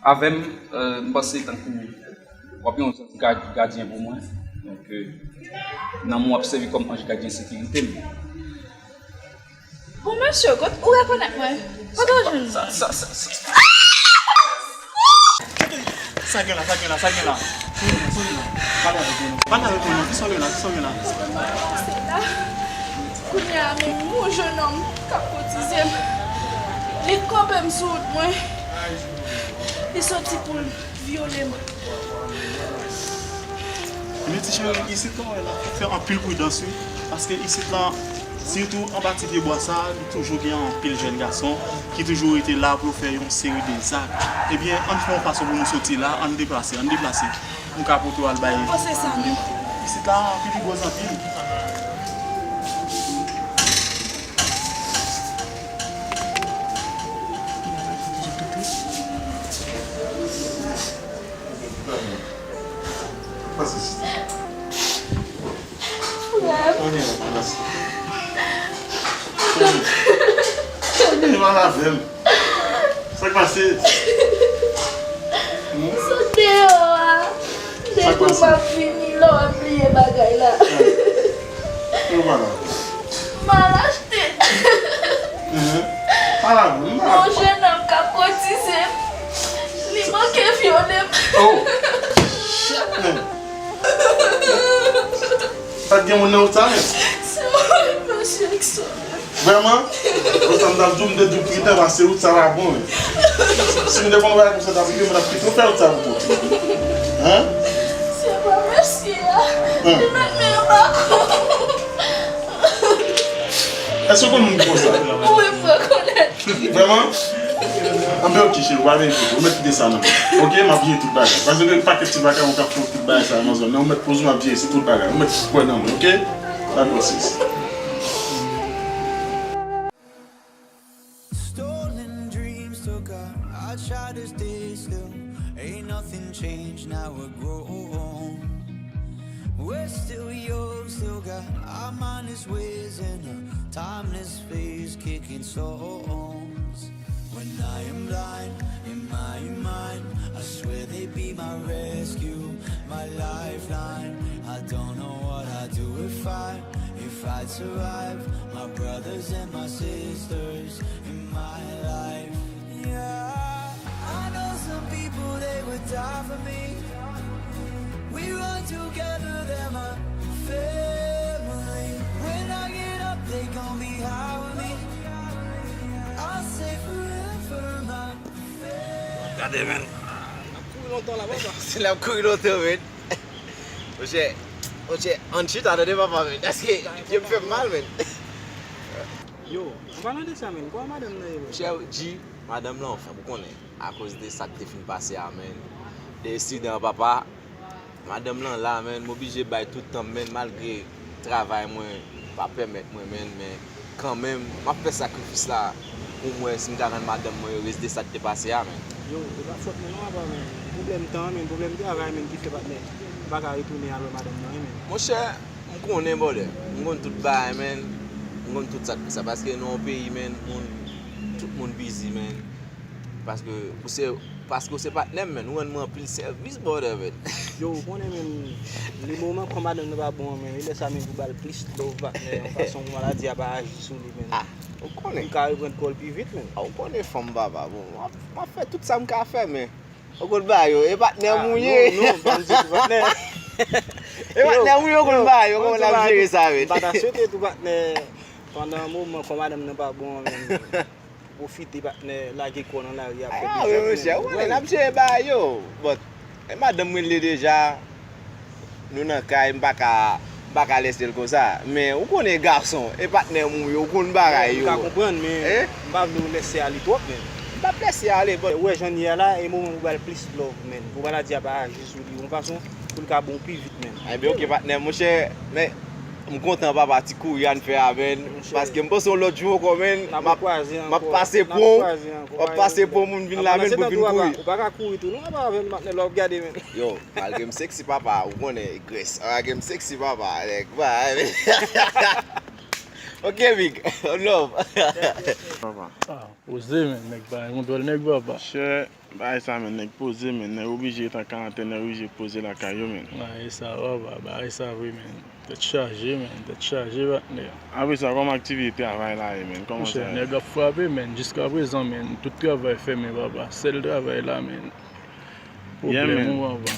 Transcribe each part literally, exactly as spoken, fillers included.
Avè m, euh, m panse tankou w ap yon zanj gad-, gadyen pou mwen. Donk, euh, nanm ou ap sèvi kòm anj gadyen sekirite m. Bon, mesye, kot ou rekonèt mwen? Kote w jwenn mwen? Sa, sa, sa, sa. Sa gen la, sa gen la, sa gen la? Sa gen la, sa gen la. Pale avèk mwen non. Pale avèk mwen non. Kisa w ye la? Kisa w ye la? Kounye a, menm yon jennonm k ap koutize m, li kanpe m sou wout mwen. Li soti pou l vyole m. Ebyen, ti cheri, isit la, w wè la, fè anpil pridans, wi. Paske isit la, sitou anba ti pye bwa sa, li toujou gen anpil jèn gason ki toujou rete la pou yo fè yon seri de zak. Ebyen, ann fè yon fason pou nou soti la, ann deplase, ann deplase. Nou ka pote w al bay. Mwen panse sa menm. Isit la, anpil pibòz anpil. Pase isit. Frè m. Anyen, anyen, anyen. Anyen, mal avè m. Sa k pase? Hmm? Sot deyò a. Sa k pase? Depi w ap vini, lè w ap bliye bagay la. Eh. Ou pa la? M al achte. Mhm. Pa la, m pa la. Yon jennonm k ap koutize m, li manke vyole m. Oh! Shit, man! Pa t gen moun nan wout sa menm? Se mwen, mesye Jackson. Vrèman? Konsa m t ap di w, m te di w pita pase wout sa pa bon, wi. Si m te konn bagay konsa t ap rive, m t ap kite w fè wout sa pou kont ou. Hein? Se pa mesye a. Hein? Li met men anba kò m. Èske w konn moun ki konsa? Wi, m rekonèt. Vrèman? Anben, ok, cheri, w pa vin kote. Ou mèt kite sa nan mwen. Ok, m ap jere tout bagay. Paske gen pakèt ti bagay ou ka fè tout bagay sa nan zòn nan. Ou mèt poze w, m ap jere tout bagay. Ou mèt kwè nan mwen, ok? Dakò, sis. Stolen dreams took her. I tried to stay still. Ain't nothing changed, now we're grown. We're still young, still got our mindless ways and a timeless face kicking stones. When I am blind in my mind, I swear they'd be my rescue, my lifeline. I don't know what I'd do if I, if I'd survive. My brothers and my sisters in my life. Yeah, I know some people, they would die for me. We run together, they're my family. When I get up, they gon' be high with me. I'll say forever, my family. Gade, men. N ap kouri lontan la, papa. Se la ap kouri lontan, men. Monchè, monchè, ann chita, tande, papa, men. Paske pye m fè m mal, men. Yo, an palan de sa, men, kòman madanm nan ye, men? Monchè, G, madanm lan, anfen, ou konnen, akoz de sa k te fin pase a, men, de ensidan an, papa, madanm lan la, men, m oblije bay tout tan m, men, malgre travay mwen pa pèmèt mwen, men, men kanmenm, m ap fè sakrifis la pou m wè si m ka rann madanm mwen erez de sa k te pase a, men. Yo, e pa fòt mwen non, apa, men. Pwoblèm tan, men, pwoblèm travay, men, ki fè patnè m pa ka retounen al wè madanm nan, men. Monchè, m konnen, brother. M konn tout bagay, men. M konn tout sa k fè sa. Paske nan yon peyi, men, moun, tout moun busy, men. Paske ou se, paske ou se patnè m, men. Ou rann mwen anpil sèvis, brother, men. Yo, ou konnen, men, le moman kòm madanm nan pa bon, men, e lè sa, men, pou ba l plis love, patnè, yon fason pou maladi a pa aji sou li, men. Ah, ou konnen. Pou l ka reprann kò l pi vit, men. Ah, ou konnen fanm, papa. Bon, m ap, m ap fè tout sa m ka fè, men. Ou konn bagay yo, e patnè m ou ye. Ah, non, non, pa m di tou patnè. E patnè m ou ye, ou konn bagay yo, kòman n ap jere sa, men. M pa ta swete tou patnè, pandan yon moman, kòm madanm nan pa bon, men, pwofite patnè, lage kò w nan lari a, fè biznis, men, ou konprann? Ah, wi, monchè, ou konnen n ap jere bagay yo. But, e madanm mwen rele deja. Nou nan kay, m pa ka, m pa ka lese l konsa. Men, ou konnen gason, e patnè m ou ye, ou konn bagay yo. M ka konprann, men m pa vle w lese ale twòp, men. M p ap lese ale, but. Ou wè jan l ye a la, e moman pou ba l plis love, men. Pou maladi a pa aji sou li, yon fason pou l ka bon pi vit, men. Enben, ok, patnè m, monchè, men, m kontan, papa, ti kouri a n fè a, men. Monchè. Paske m panse yon lòt jou ankò, men, m ap, m ap pase pon, m ap pase pon moun vin la, men, pou vin kouri. Ou pa ka kouri tou, non, apa, men, patnè, lè w ap gade, men. Yo, malgre m seksi, papa, ou konnen, grès. Malgre m seksi, papa, nèg, ba, ok, big, one love. Papa. Ah, poze, men, nèg pa yon dwòl nèg, papa. Monchè, Bagay sa, men, nèg poze, men, nèg oblije ret an karantèn, nèg oblije poze lakay yo, men. Bagay sa, papa, bagay sa vre, men. Tèt chaje, men, tèt chaje, patnè. Apre sa, kòman aktivite travay la ye, men? Kòman sa ye? Monchè, nèg ap frape, men, jiskaprezan, men, tout travay fèmen, papa. Sèl travay la, men. Yeah, pwoblèm, man. Ou, papa.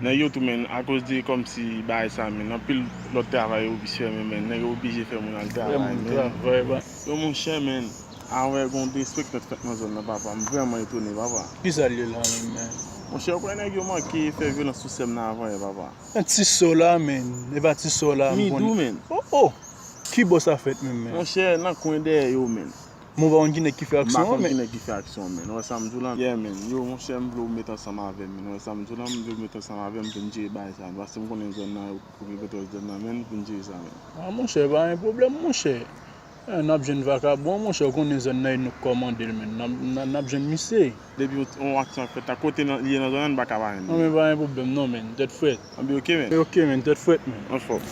Nèg yo tou, men, akoz de kòmsi bagay sa, men, anpil lòt travay yo oblije fèmen, men, nèg yo oblije fè moun al travay, men. Fè moun travay, ba. Yo, monchè, men, avè gon disrespè k fèt nan zòn nan, papa, m vrèman etone, papa. Kisa l ye la menm, men? Monchè, ou kwè nèg yo manke fè vyolans sou sè m nan avan yè, papa? Nan ti so la, men. E pa ti so la, m konn. Midou, men. Oh, oh! Ki bò sa fèt menm, men? Monchè, nan kwen dèyè yo, men. Men w pa konn ki nèg ki fè aksyon an, men. M pa konn ki nèg ki fè aksyon an, men. Ou wè sa m di w lan? Yeah, men. Yo, monchè, m vle w met ansanm avè m, men. Ou wè sa m di w lan? M vle w met ansanm avè m pou n jere bagay sa, men. Paske m konnen zòn nan, yo okipe twòp zòn nan, men, pou n jere sa, men. Ah, monchè, pa gen pwoblèm, monchè. Eh, n ap jwenn vakabon, monchè, ou konnen zòn nan, e nou k kòmande l, men. N ap, n ap, n ap jwenn misye. Depi yon, yon aksyon fèt la, kote nan, li ye nan zòn nan, n pa ka pa jwenn li. Non, men pa gen pwoblèm, non, men. Tèt frèt. Anben, oke, men. Oke, men, tèt frèt, men. Anfòm.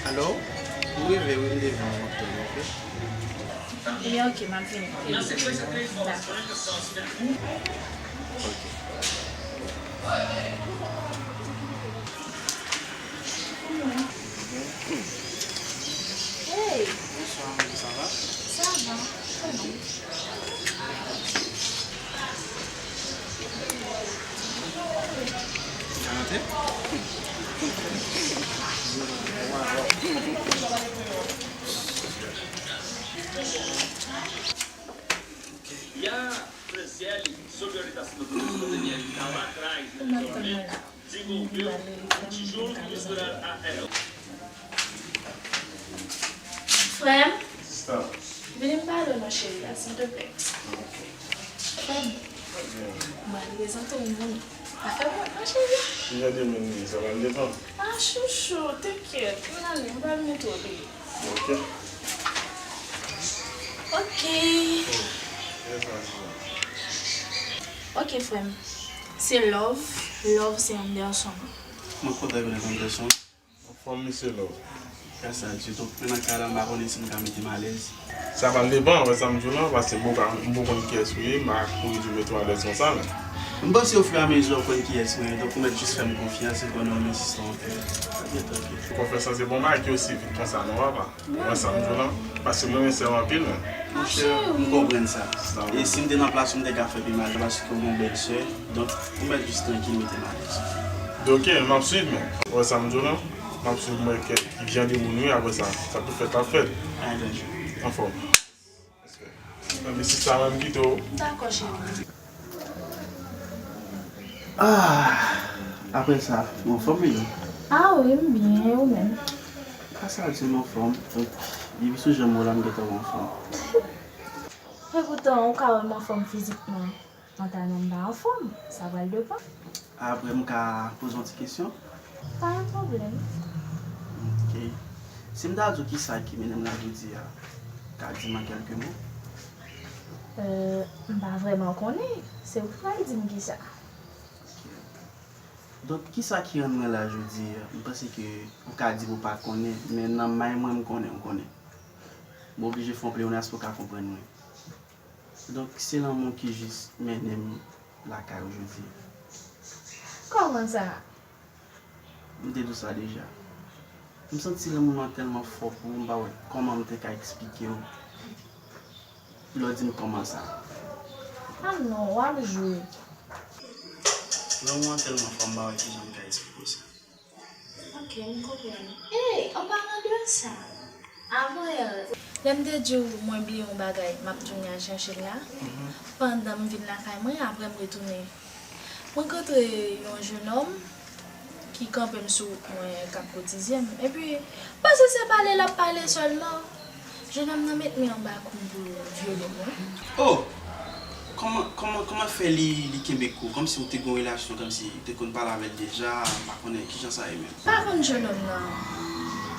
Alo? M rive wi, m devan, m ap tann ou, oke? Ebyen, oke, m ap vini. Dakò. Oke. Hey! Bonswa, madanm, sa va? Sa va, trè byen. Sa rantre? Frè m, vini m pale w non cheri a, silteplè. Frè m, m pral prezante w yon moun. Pa fè wont non cheri. Ki jan de moun li ye? Sa pral depann. Ah, chouchou, tenkèt. Vin ale, m pral montre w li. Ok. Ok. Ok, frè m. Se Love. Love se yon gèson. Mwen kontan konnen konn gèson. Anfòm, mesye Love. Gras a Dye. Donk, mwen nan kay la, m pa konnen si m ka mete m alèz. Sa pral depann, wè sa m di w lan, paske m poko, m poko konn kiyès ou ye, m pa kouri di w mete w alèz konsa, men. M panse ofirameziman w konn kiyès mwen ye, donk ou mèt jis fè m konfyans e konnen w ensiste anpil. Oke, oke. Konfyans lan se pa yon bagay ki osi vit konsa non, papa. Wè sa m di w lan, paske mwen renmen sè w anpil, men. Monchè, m konprann sa. E si m te nan plas ou, m te ka fè pi mal, paske w gen yon bèl sè. Donk, ou mèt jis trankil, mete m alèz. Oke, m ap swiv, men. Wè sa m di w lan, m ap swiv, m wè ki, ki jan de moun ou ye, apre sa, sa pou fèt ap fèt. Pa gen danje. Anfòm. Respè. Nan, men sista, mwen m kite w. Dakò, cheri. Ah, apre sa, ou anfòm, Milo? Ah wi, m byen, e ou menm? Pa sa di m anfòm. Donk, depi sou jan m wè w la, m gentan wè w anfòm. Epoutan, ou ka wè m anfòm fizikman. Mantalman m pa anfòm, sa pral depann. Apre m ka poze w yon ti kesyon? Pa gen pwoblèm. Ok. Si m ta di w kisa ki mennen m la jodi a, ou ka di m an kèlke mo? Euh, m pa vrèman konnen. Se ou ki pral di m kisa. Ok. Donk, kisa ki rann mwen la jodi a? M panse ke ou ka di m ou pa konnen, men nan may mwen, m konnen, m konnen. M oblije fè yon pleyonasyon pou w ka konprann mwen. Donk, se lanmou ki jis mennen m lakay ou jodi a. Kòman sa? M te di w sa deja. M santi lanmou an tèlman fò pou ou, m pa wè kòman m te ka eksplike w lè w di m kòman sa. Ah non, w ap jwe. Lanmou an tèlman fò, m pa wè kijan m ka eksplike w sa. Ok, m konprann. Ey, an palan de sa, avan yè, lè m te di w mwen bliye yon bagay, m ap tounen al chèche l la. Pandan m vin lakay mwen, apre m retounen, mwen rankontre yon jennonm ki kanpe m sou wout mwen k ap koutize m. Epi, m panse se pale l ap pale sèlman. Jennonm nan met men anba kou m pou l vyole mwen. Oh! Kòman, kòman, kòman fè li, li kenbe kou? Kòmsi w te gen yon relasyon, kòmsi w te konn pale avè l deja, m pa konnen kijan sa ye menm. M pa konn jennonm nan.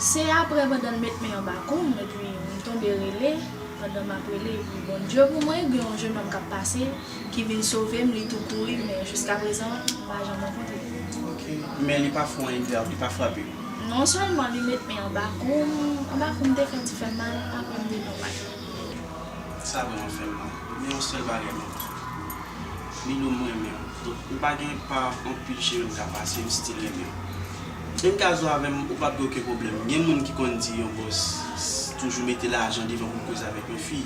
Se apre pandan l met men anba kou m, epi m tonbe rele, pandan m ap rele, epi Bondye pou mwen, gen yon jennonm k ap pase, ki vin sove m, li tou kouri, men jiskaprezan, m pa janm rankontre l. Ok. Men li pa fè w anyen grav, li pa frape w? Non sèlman li met men anba kou m, anba kou m te fè ti fè mal, apre m te nòmal. Sa vrèman fè m mal. Men yon sèl bagay m ap di w. Milo, m renmen w. Donk, m pa gen pa anpil chemen m ka pase, m still renmen w. Menm ka jwe avè m, ou p ap gen okenn pwoblèm. Gen moun ki konn di yon bòs toujou mete lajan devan pou l koze avèk yon fi.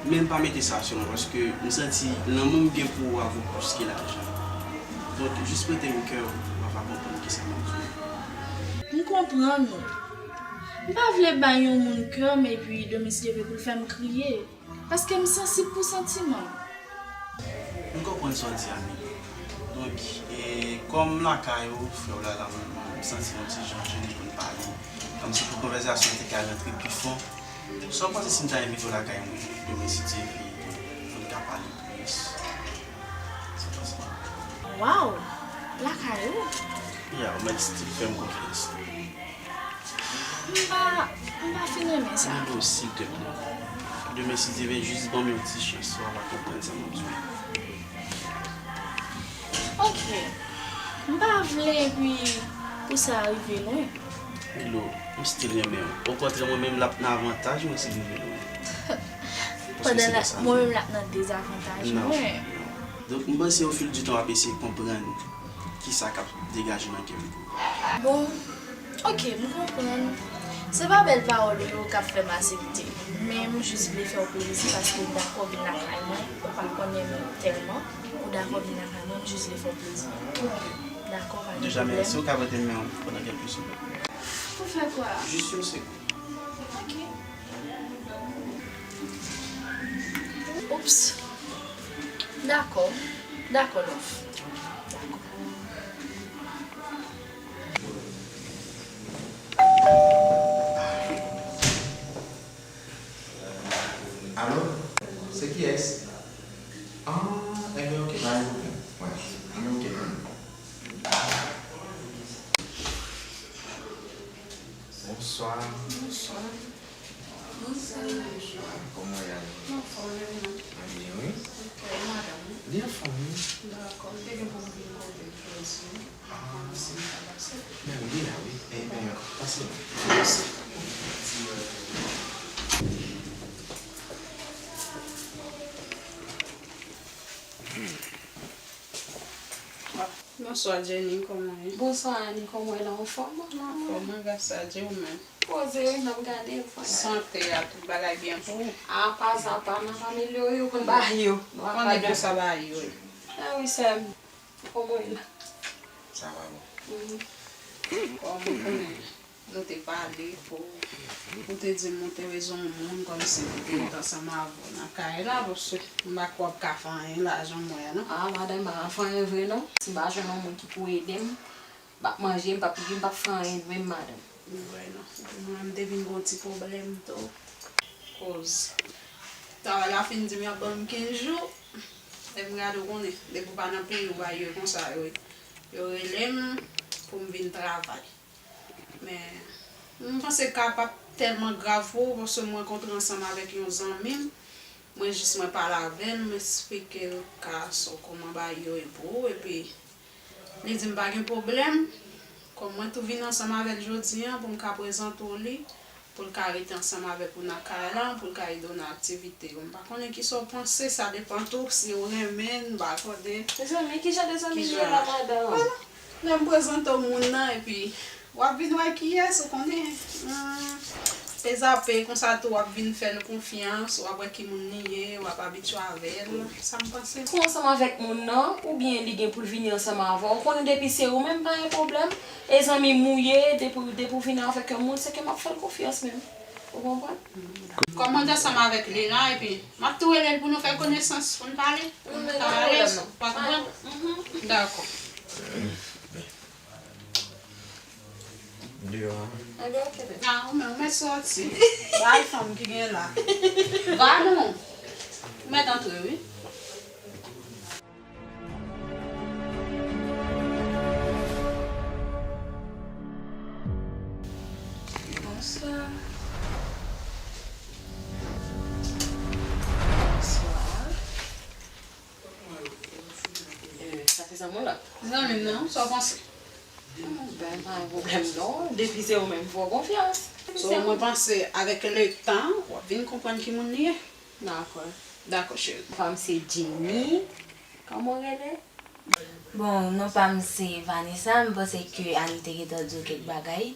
Men m pa mete sa sou mwen, paske m santi lanmou m gen pou ou a vo plis ke lajan. Donk, jis prete m kè w, w ap konprann kisa m ap di w. M konprann ou. M pa vle bay yon moun kè m epi demen si Dye vle pou l fè m kriye. Paske m sansib pou santiman m. M konprann sa w di a, Milo. Donk, e, kòm lakay ou, frè w la, la, m, m santi m ti jan jennen pou n pale. Kòmsi pou konvèsasyon an te ka rantre pi fon. Sa w panse si m ta envite w lakay mwen demen si Dye vle, pou n ka pale plis? Sa w panse? Waw! Lakay ou? Ya, ou mèt still fè m konfyans. M pa, m pa fin renmen sa. Milo, silteplè. Demen si Dye vle, jis ban m yon ti chans, w a konprann sa m ap di w. Ok. M pa vle epi pou sa rive lwen. Milo, m still renmen w. Okontrè, mwen menm l ap nan avantaj mwen si m vle w. Paske se pa sa m vle. Pandan mwen menm l ap nan dezavantaj mwen. Non, non. Donk, m panse au fil du temps w ap eseye konprann kisa k ap degaje nan kè m pou ou. Bon, ok, m konprann. Se pa bèl pawòl ou yo k ap fè m aksepte. Men m jis vle fè w plezi paske w dakò vin lakay mwen. Ou pa konnen m tèlman. Ou dakò vin lakay mwen, m jis vle fè w plezi. Dakò, pa gen pwoblèm. Deja, mèsi, ou ka prete men w pandan kèlke segonn. Pou fè kwa? Jis yon segonn. Ok. Oups. Dakò. Dakò, love. Dakò. Alo? Se kiyès? Ah, enben, ok, pa gen pwoblèm. Wè, enben, ok, tann. Bonswa. Bonswa. Bonswa. Kòman w ye? Mwen anfòm, e ou menm? Mwen byen, wi. Ok, e madanm ou? Li anfòm, wi. Dakò, m te gen pou m vin kote l jodi. Ah. Mwen panse m ta pase. Men wi, li la, wi. Enben, pase non. Mèsi. Bonswa, Jenny, kòman w ye? Bonswa, Annie, kòman w ye la? Anfòm? Anfòm, wi, gras a Dye, ou menm? Poze wi, n ap gade, fwè. Sante a, tout bagay byen pou ou? A, pa sa, pa, n ap amelyore yo, konn bagay yo. Konnen konsa bagay yo ye. A wi, sè m. Kòman w ye la? Sa va bon. Mhm. Kòm ou konnen, nou te pale pou ou te di m ou te bezwen yon moun kòmsi pou te ret ansanm avè w nan kay la, paske m pa kwè w ap ka fè anyen la, jan m wè a, non. A, madanm, m pa ka fè anyen vre, non. Si m pa jwenn yon moun ki pou ede m, m p ap manje, m p ap, m p ap fè anyen menm, madanm. Vre non. Mwen menm m te vin gen yon ti pwoblèm tou. Koz travay la fin di m y ap ban m kenz jou. Lè m gade w konnen, depi w pa nan peyi w, bagay yo konsa yo ye. Yo rele m pou m vin travay. Men, m panse ka p ap tèlman grav pou ou, paske m rankontre ansanm avèk yon zanmi m. Mwen jis mwen pale avè l, m eksplike l ka sa w kòman bagay yo ye pou ou, epi li di m pa gen pwoblèm. Kòm mwen tou vin ansanm avè l jodi a, pou m ka prezante w li, pou l ka rete ansanm avèk ou nan kay la, pou l ka ede w nan aktivite yo. M pa konnen kisa w panse, sa depann tou, si w renmen l, m pa konnen. Mezanmi, ki jan de zanmi li ye la, madanm? Vwala. Lè m prezante w moun nan, epi w ap vin wè kiyès, ou konnen. Hmm, pe zape, konsa tou w ap vin fè l konfyans, w ap wè ki moun li ye, w ap abitye avè l. Sa m panse. Pou ansanm avèk moun nan, oubyen li gen pou l vini ansanm avè w. Ou konnen depi se ou menm, pa gen pwoblèm. E zanmi m ou ye, depi, depi w vini avèk yon moun, se ke m ap fè l konfyans menm. Ou konprann? Kòm mwen te ansanm avèk li la, epi m ap tou rele l pou nou fè konesans, pou n pale. Wi, men pa gen pwoblèm non. Pa gen pwoblèm? Mhm. Dakò. Deyò a. Enben, oke, bebe. Ah, ou menm, ou mèt soti. Bay fanm ki gen la. Va non. Ou mèt antre, wi. Bonswa. Bonswa. Eh, sa se zanmi w la? Zanmi m nan, sa w panse? Hmm, ben, pa gen pwoblèm non. Depi se ou menm, fè w konfyans. So, mwen panse, avèk letan, w ap vin konprann ki moun li ye. Dakò. Dakò, cheri. Fanm se Jenny. Kòman w rele? Bon, non pa m se Vanessa, m panse ke Annie te gentan di w kèk bagay.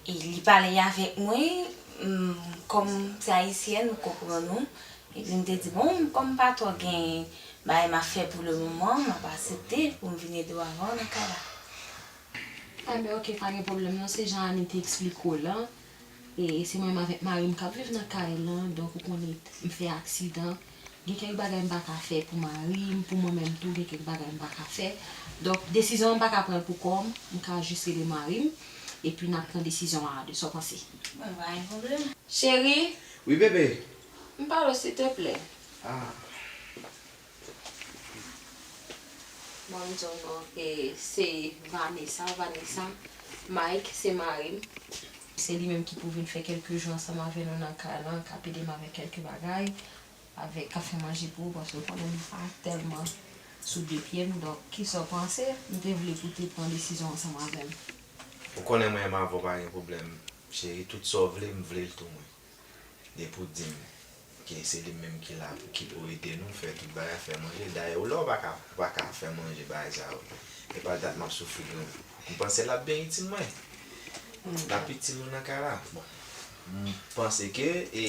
E li pale avèk mwen, m, kòm se ayisyèn, m konprann ou. Epi m te di, bon, kòm m pa twò gen bagay m ap fè pou le moman, m ap aksepte pou m vin ede w avan nan kay la. Enben, oke, pa gen pwoblèm non, se jan Annie te eksplike w lan. E se mwen menm avèk mari m k ap viv nan kay lan, donk ou konnen m fè aksidan. Gen kèk bagay m pa ka fè pou mari m, pou mwen menm tou, gen kèk bagay m pa ka fè. Donk, desizyon an m pa ka pran l pou kò m, m ka jis rele mari m, epi n ap pran desizyon an a de, sa w panse? Bon, pa gen pwoblèm. Cheri? Wi, bebe. M pale w, silteplè. Ah. Bon, m di w non, e, se Vanessa, Vanessa. Mike, se mari m. Se li menm ki pou vin fè kèlke jou ansanm avè nou nan kay lan, k ap ede m avèk kèlke bagay, avèk, k ap fè manje pou ou, paske ou konnen m pa tèlman sou de pye m, donk, kisa w panse? M te vle pou w te pran desizyon ansanm avè m. Ou konnen mwen menm avè w pa gen pwoblèm, cheri, tout sa w vle, m vle l tou mwen. Depi w di m ke se li menm ki la, ki pou ede nou fè tout bagay, fè manje. Dayè, ou la, ou pa ka, ou pa ka fè manje bagay sa yo. E pa dat m ap soufri yo. M panse l ap byen itil mwen. L ap itil nou nan kay la. Bon. M panse ke, e,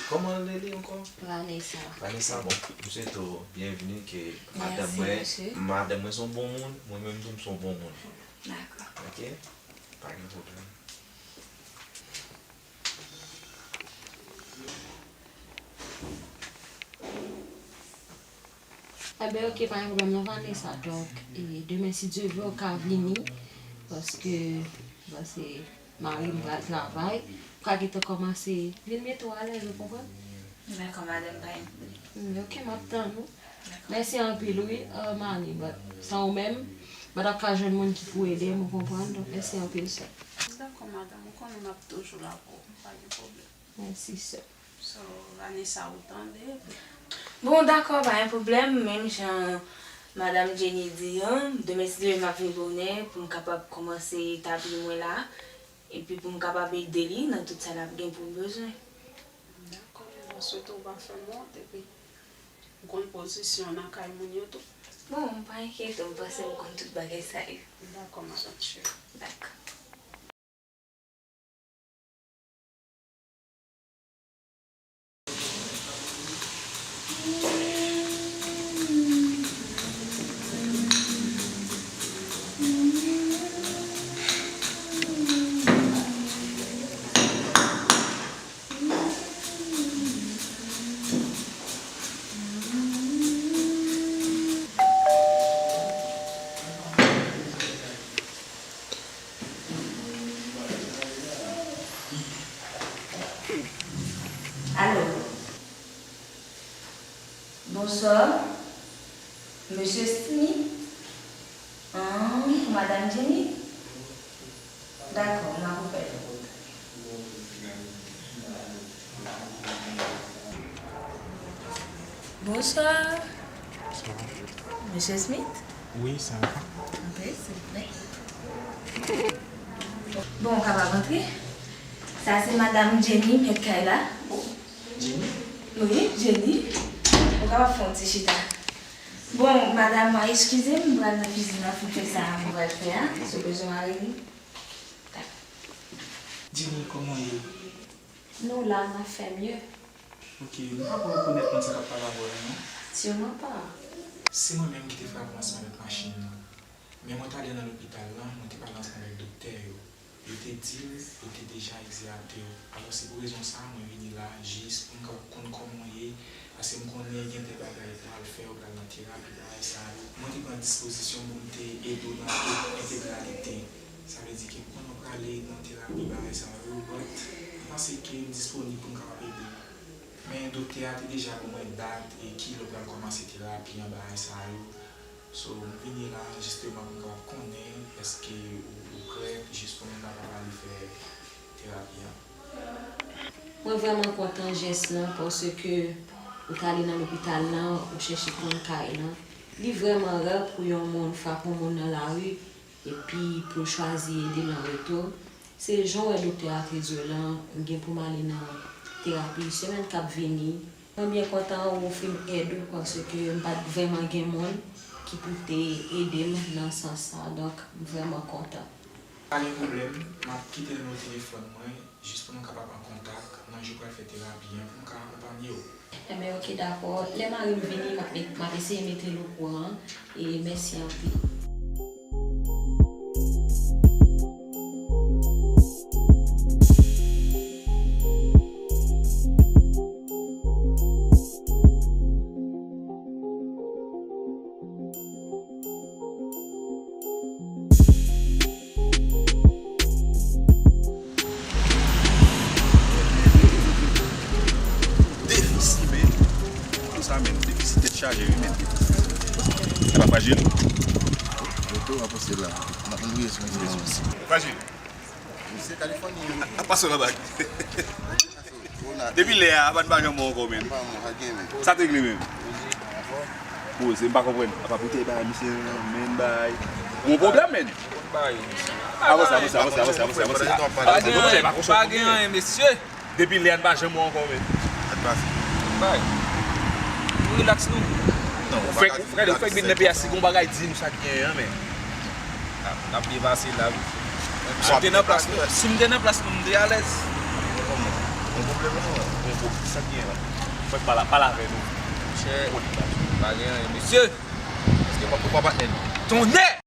kòman l rele ankò? Vanessa. Vanessa, bon, m swete w byenveni ke madanm mwen, madanm mwen se yon bon moun, mwen menm tou m se yon bon moun. Dakò. Oke? Pa gen pwoblèm. Enben, oke, pa gen pwoblèm non, Vanessa. Donk, e, demen, si Dye vle, ou ka vini, paske, paske mari m pral travay. Ou ka gentan kòmanse vin mete w alèz, ou konprann? Dakò, madanm, pa gen pwoblèm. Hmm, oke, m ap tann ou. Dakò. Mèsi anpil, wi, euh, Marley, but san ou menm, m pa t ap ka jwenn moun ki pou ede m, ou konprann? Donk, mèsi anpil, sè. Dakò, madanm, ou konnen m ap toujou la pou ou, pa gen pwoblèm. Mèsi, sè. So, Vanessa, ou tande? Bon, dakò, pa gen pwoblèm. Menm jan madanm Jenny di an, demen, si Dye vle, m ap vin bonè pou m kapab kòmanse etabli mwen la. Epi pou m kapab ede li nan tout sa l ap gen pou l bezwen. Dakò, m swete w pa fè m wont, epi ou konn pozisyon nan kay moun yo tou. Bon, pa enkyete w, m panse m konn tout bagay sa yo. Dakò, madanm cheri. Dakò. Alo. Bonswa. Mesye Smith? Ah, pou Madanm Jenny? Dakò, m ap ouvè l. Bonswa. Bonswa. Mesye Smith? Wi, sa va. Antre, silvouplè. Bon, ou kapab antre. Sa se Madanm Jenny, mèt kay la. Jenny? Wi, Jenny. Ou kapab fè yon ti chita. Bon, madanm mwen, eskize m, m pral nan kizin nan pou m fè sa m pral fè a. Si w bezwen m ale li. Jenny, kòman w ye? Nou la, n ap fè mye. Ok, m pa kwè w rekonèt moun sa k ap pale avè w la, non? Sirman pa. Se mwen menm ki te frape w ansanm avèk machin nan. Men mwen t ale nan lopital la, mwen te pale ansanm avèk doktè yo. Yo te di m ou te deja egzeyate w. Alò, se pou rezon sa a mwen vini la, jis pou m kapab konn kòman w ye, paske m konnen gen de bagay pou al fè, ou pral nan terapi, bagay sa yo. Mwen te pran dispozisyon pou m te ede w nan tout entegralite. Sa vle di ke m konnen w prale nan terapi bagay sa yo, but m panse ke m disponib pou m kapab ede w. Men doktè a te deja ban mwen dat e ki lè w pral kòmanse terapi an bagay sa yo. So, m vini la jisteman pou m kapab konnen èske ou, ou prèt jis pou nou kapab ale fè terapi an. Mwen vrèman kontan jès lan paske ou t ale nan lopital lan, ou chèche konn kay lan. Li vrèman rè pou yon moun frape yon moun nan lari epi pou l chwazi ede l an retou. Se jan w wè doktè a te di w lan, m gen pou m ale nan terapi semèn k ap vini. Mwen byen kontan ou ofri m èd ou paske m pa t vrèman gen moun ki pou te ede m nan sans sa, donk m vrèman kontan. Pa gen pwoblèm, m ap kite nimewo telefòn mwen jis pou nou kapab an kontak nan jou pral fè terapi an pou m ka akonpanye w. Enben, oke, dakò. Lè mari m vini, m ap met, m ap eseye mete l okouran. E mèsi anpil. Defisi, men. Konsa menm, defisi tèt chaje, wi, men. Sa pa frajil? Moto a pase la. M ap mouye sou yon. Frajil. Misye Kalifòni. Ap pase nan bag. Depi lè a, pa n pa janm wè ankò, men. Sa t regle menm? Poze, m pa konprann. Apa pou te bay misye nan men bay. Gon pwoblèm, men. Avanse, avanse, avanse, avanse, avanse, avanse. Pa gen anyen, pa gen anyen, mesye. Depi lè a n pa janm wè ankò, men. Bay. Nou relax nou. Ou fèk, ou fèk, ou fèk vin nan peyi a, si gon bagay di nou sa k genyen an, men. N ap, n ap depase la, wi. Si m te nan plas nou, si m te nan plas nou, m te alèz. Gon pwoblèm, non? Gon pwoblèm, sa k genyen la? Fèk pale, pale avè nou. Monchè, pa gen anyen, mesye. Èske w pa, w pa patnè nou? Tonnè!